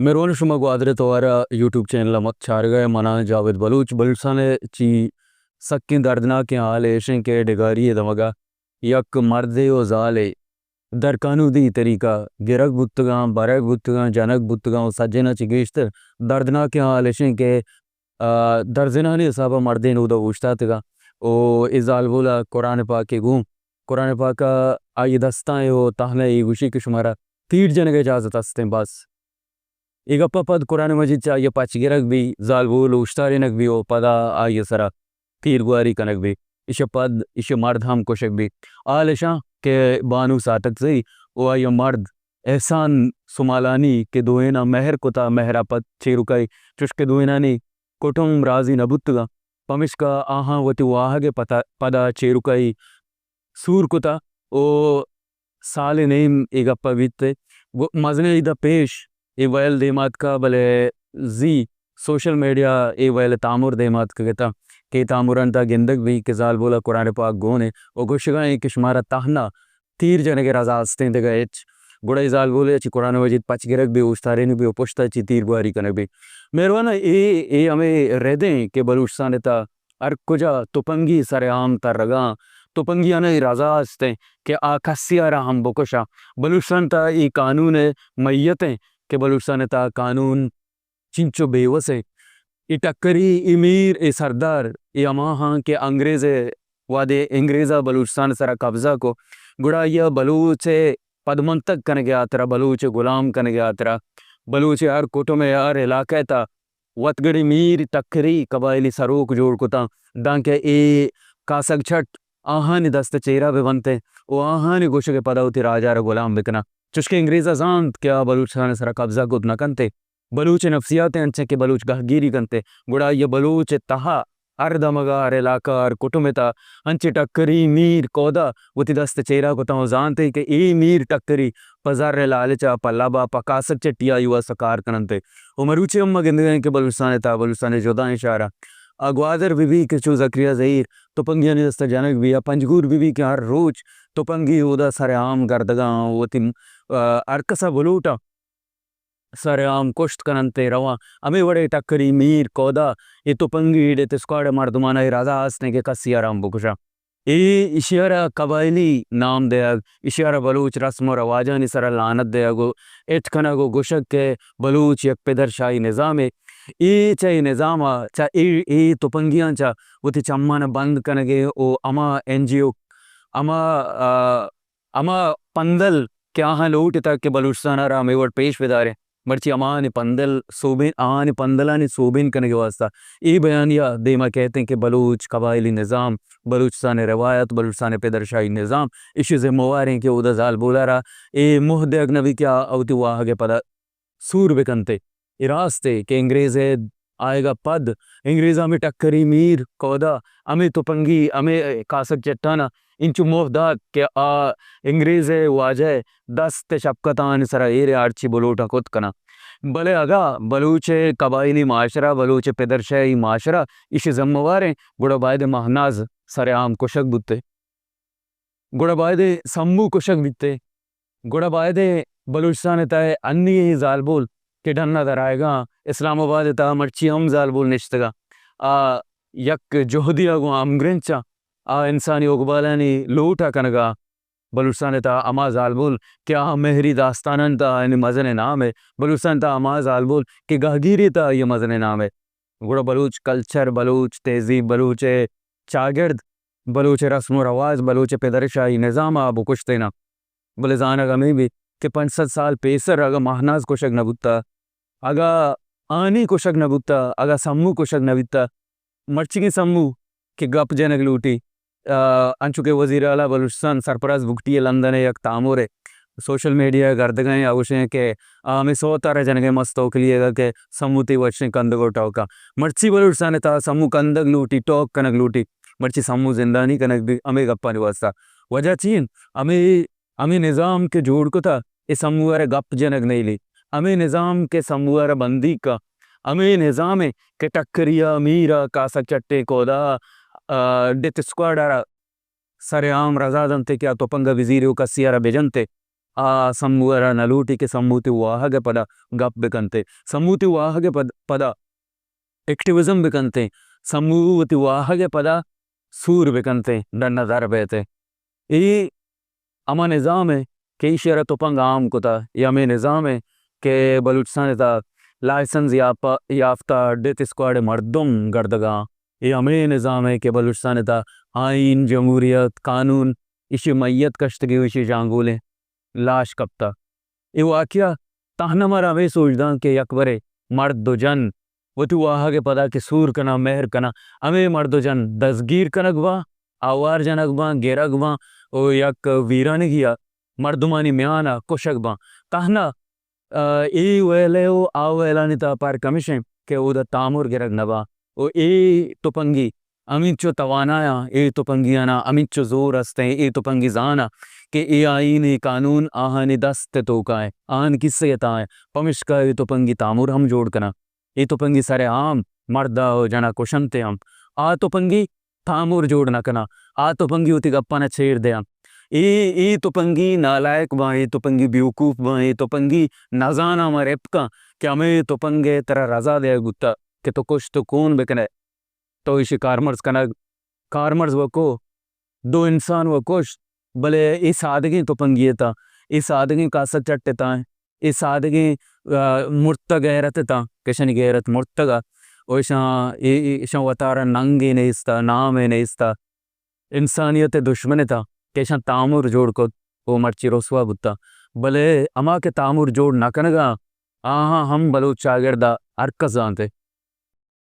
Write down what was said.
مہروان، شما گوادر ءِ توار ءَ یوٹیوب چینل ءَ چارگ ءَ ئے۔ من آں جاوید بلوچ۔ بلوچستان ءِ چی سکیں دردناکیں حال ایش اِنت کہ ڈگاری ءِ دمگ ءَ یک مردے ءُ زالے درکانودی طریقہ گرگ بوتگاں، برگ بوتگاں، جنگ بوتگاں ءُ سجہیناں چہ گیشتر دردناکیں حال ایش اِنت کہ، آ، درزنانی حساب ءَ مردین اودا اوشتاتگاں ءُ اے زالبول ءَ قرآن پاک ءَ گوں، قرآن پاک ءَ آئی ءِ دستاں ءُ تہنا اے گوشی کہ شمارا تیر جنگ ءِ اجازت است اِنت بس۔ اے گپ ءَ پد قرآن مجید چہ آئی ءَ پچ گرگ بی، زالبول اوشتارینگ بی ءُ پدا آئی ءِ سرا تیرگواری کنگ بی۔ ایشی ءَ پد ایشی ءِ مرد ہم کشگ بی۔ حال ایش اِنت کہ بانو ساٹک زئی ءُ آئی ءِ مرد احسان سمالانی کہ دوئیناں مہر کتا، مہر ءَ پد چیرکائی، چوش کہ دوئینانی کٹم راضی نہ بوتگاں، پمیشکا آہاں وتی واہگ ءِ پتا، پدا چیرکائی سور کتا ءُ سال ءِ نیم اے گپ ءَ بیت۔ گو-، مزنیں عید ءَ پیش اے ویل دیم ءَ اتکا، بلے زی سوشل میڈیا ءَ اے ویل ءِ تامر دیم ءَ اتکگ اتاں کہ اے تامرانی تہا گندگ بی کہ زالبول ءَ قرآن پاک گون اِنت ءُ گوشگا اِنت کہ شمارا تہنا تیر جنگ ءِ رضا است اِنت، دگہ ہچ۔ گڑا اے زالبول ءَ چہ قرآن مجید پچ گرگ بی، اوشتارینگ بی ءُ پشت ءَ چہ تیرگواری کنگ بی۔ مہروان، اے، اے ہمے رد اِنت کہ بلوچستان ءِ تہا ہر کجا تپنگی سر عام ترگاں، تپنگیانی رضا است اِنت کہ آ کسے ءَ را ہم بکشاں۔ بلوچستان ءِ تہا اے قانون ءِ میت اِنت کہ بلوچستان ءِ تہا قانون چنچو بے وس اِنت۔ اے ٹکری، اے میر، اے سردار، اے ہماہاں کہ انگریز ءَ، وہدے انگریز ءَ بلوچستان ءِ سرا قبضہ کو، گڑا آئی ءَ بلوچ ءِ پدمنتگ کنگ ءِ ہاترا، بلوچ ءِ غلام کنگ ءِ ہاترا، بلوچ ءِ ہر کٹم ءِ، ہر علاقہ ءِ تہا وتگڑی میر، ٹکری، قبائلی سروک جوڑ کتاں، دانکہ اے کاسگ چٹ آہانی دست ءِ چیرا بہ بنت ءُ آہانی گوشگ ءِ پدا وتی راج ءَ را غلام بہ کناں۔ چوشکہ انگریز ءَ زانت کہ آ بلوچستان ءِ سرا قبضہ کت نہ کنت ءُ بلوچ ءِ نفسیات ءَ انچیں کہ بلوچ گہگیری کنت ءُ گڑا آئی ءَ بلوچ ءِ تہا ہر دمگ ءَ، ہر علاقہ ءَ، ہر کٹم ءِ تہا انچیں ٹکری، میر، کودا وتی دست ءِ چیرا کتاں ءُ زانت ئے کہ اے میر ٹکری پہ زر ءِ لالچ ءَ، پہ لب ءَ، پہ کاسگ چٹی آئی واسطہ کار کن اَنت۔ ءُ مروچی ہم ما گندگ ءَ ایں کہ بلوچستان ءِ تہا، بلوچستان ءِ جدائیں شہراں، آ گوادر بہ بی کہ چو زکریا زہیر تپنگیانی دست ءَ جنگ بی، یا پنجگور بہ بی کہ ہر روچ تپنگی اودا سر عام گردگاں، وتی، آ، ہر کس ءَ بلوٹاں سر عام کشت کن اَنت ءُ رواں۔ ہمے وڑ ءَ ٹکری، میر، کودا، اے تپنگی ڈیتھ اسکواڈ ءِ مردماناں اے رضا است اِنت کہ کسی ءَ را ہم بکشاں۔ اے ایشی ءَ را قبائلی نام دیگ، ایشی ءَ را بلوچ رسم ءُ رواجانی سرا لعنت دیگ ءُ اٹ کنگ ءُ گوشگ کہ بلوچ یک پدرشاہی نظامے۔ اے چہ اے نظام ءَ، چہ اے، اے تپنگیاں چہ وتی چماں بند کنگ ءَ ءُ ہما این جی او، ہما، آ، ہما پندل کہ آہاں لوٹ اتگ کہ بلوچستان ءَ را ہمے وڑ پیش بداریں، مرچی ہماہانی پندل سوبین، آہانی پندلانی سوبین کنگ ءِ واستہ اے بیانیہ دیما کئیت ایں کہ بلوچ قبائلی نظام، بلوچستان ءِ روایت، بلوچستان ءِ پدرشاہی نظام ایشی ذمہ وار ایں کہ اودا زالبول ءَ را اے موہ دیگ نہ بیت کہ آ وتی واہگ ءِ پدا سور بہ کنت۔ اے راست اے کہ انگریز ءِ آیگ ءَ پد انگریز ءَ ہمے ٹکری، میر، کودا، ہمے تپنگی، ہمے کاسگ چٹان ءَ انچو موہ دات کہ آ انگریز ءِ واجہ ءِ دست ءِ شپکتانی سرا ایر ءُ ہرچی بلوٹاں کت کناں۔ بلے اگاں بلوچ ءِ قبائلی معاشرہ، بلوچ ءِ پدرشاہی معاشرہ ایشی ذمہ وار ایں، گڑا باید مہناز سر عام کشگ بوت ئے۔ گڑا بایدیں سمو کشگ بیت ئے، گڑا بایدیں بلوچستان ءِ تہ ءَ انی اے زالبول کہ ڈن ءَ در آیگاں، اسلام آباد ءِ تہ ءَ مرچی ہم زالبول نشتگاں، آ یک جہدے ءَ گوں ہمگرنچاں، آ انسانی اگبالانی لوٹ ءَ کنگا، بلوچستان ءِ تہ ءَ ہما زالبول کہ آ مہری داستانانی تہ ءَ آیانی مزنیں نامے، بلوچستان ءِ تہ ءَ ہما زالبول کہ گہگیری ءِ تہ ءَ آئی ءِ مزنیں نامے۔ گڑا بلوچ کلچر، بلوچ تہذیب، بلوچ ءِ چاگرد، بلوچ ءِ رسم ءُ رواج، بلوچ ءِ پدرشاہی نظام ءَ بکشتیناں۔ بلے زانگ ہمے بیت کہ پنچ سد سال پیسر اگاں مہناز کشگ نہ بوتہ، اگاں آنی کشگ نہ بوتہ، اگاں سمو کشگ نہ بیتہ، مرچیگیں سمو کہ گپ جنگ لوٹی، آ، انچو کہ وزیر اعلیٰ بلوچستان سرفراز بگٹی ءِ لندن ءَ یک تامرے سوشل میڈیا ءَ گردگ ءَ ایں، آ گوشیں کہ آ ہمے سوت ءَ را جنگ ءَ مست توکلی ئیگ ءَ کہ سمو تئی وشیں کندگ ءُ ٹوکاں۔ مرچی بلوچستان ءِ تہا سمو کندگ لوٹی، ٹوک کنگ لوٹی، مرچی سمو زندانی کنگ بی، ہمے گپانی واستہ۔ وجہ چی انت؟ ہمے، ہمے نظام کہ جوڑ کتہ، اے سمو ءَ را گپ جنگ نئیلی۔ ہمے نظام کہ سمو ءَ را بندیگ کا، ہمے نظام ءَ کہ ٹکری ءَ، میر ءَ، کاسگ چٹے، کودا ءَ، آ، ڈیتھ اسکواڈ ءَ را سر عام رضا دنت کہ آ تپنگ ءَ بزیری ءُ کسی ءَ را بجنت۔ آ سمو ءَ را نہ لوٹی کہ سمو وتی واہگ ءِ پدا گپ بکنت، سمو وتی واہگ ءِ پد-، پدا ایکٹیوزم بکنت، سمو وتی واہگ ءِ پدا سور بکنت، ڈن ءَ در بیت۔ اے ہما نظام ءِ کہ ایشی ءَ را تپنگ عام کتا، اے ہمے نظام ءِ کہ بلوچستان ءِ تہا لائسنس یاپہ-، یافتہ ڈیتھ اسکواڈ ءِ مردم گردگا۔ اے ہمے نظام ءِ کہ بلوچستان ءِ تہا آئین، جمہوریت، قانون، ایشی میت کشتگی و ایشی ژانگولیں لاش کپتہ۔ اے واقعہ تہنا مارا ہمے سوج داں کہ یک برے مرد و جن وتی واہگ ءِ پدا کہ سور کناں، مہر کناں، ہمے مرد و جن دزگیر کنگ باں، آوار جنگ باں، گرگ باں و یک ویرانگی ءَ مردمانی میان ءَ کشگ باں۔ تہنا، آ، اے ویل ءَ و آ ویلانی تہا پرک ہمیش انت کہ اودا تامر گرگ نہ باں و اے تپنگی ہمینچو توانایاں، اے تپنگیاناں ہمینچو زور ہستیں، اے تپنگی زاناں کہ اے آئین، اے قانون آہانی دست ءِ توکا ایں، آہانی کیسگ ءِ تہا ایں، پمشکا اے تپنگی تامر ہم جوڑ کناں۔ اے تپنگی سر عام مرد ءَ و جن ءَ کشنت ہم۔ آ تپنگی تامر جوڑ نہ کناں، آ تپنگی وتی گپاں ءَ چیر دیاں۔ اے، اے تپنگی نالائق باں، اے تپنگی بیوقوف باں، اے تپنگی نزاناں ماں رپکاں کہ ہمے تپنگ ءَ ترا رضا دیگ بوتہ کہ تو کشت و کون بکنئے۔ تو ایشی کارمرز کنگ، کارمرز و کو، دو انسان و کشت، بلے اے سادگیں تپنگی اتاں، اے سادگیں کاسگ چٹ اتاں، اے سادگیں، آ، مرتہ غیرت اتاں، کہ اشانی غیرت مرتگ ءَ، و اشاں، اے، اے، اشاں وتارا ننگے نیست ءَ، نامے نیست ءَ، انسانیت ءِ دشمن اتاں کہ اشاں تامر جوڑ کت و مرچی رسوا بوتاں۔ بلے ہما کہ تامر جوڑ نہ کنگا، آہاں ہم بلوچ چاگرد ءَ ہر کس زانت،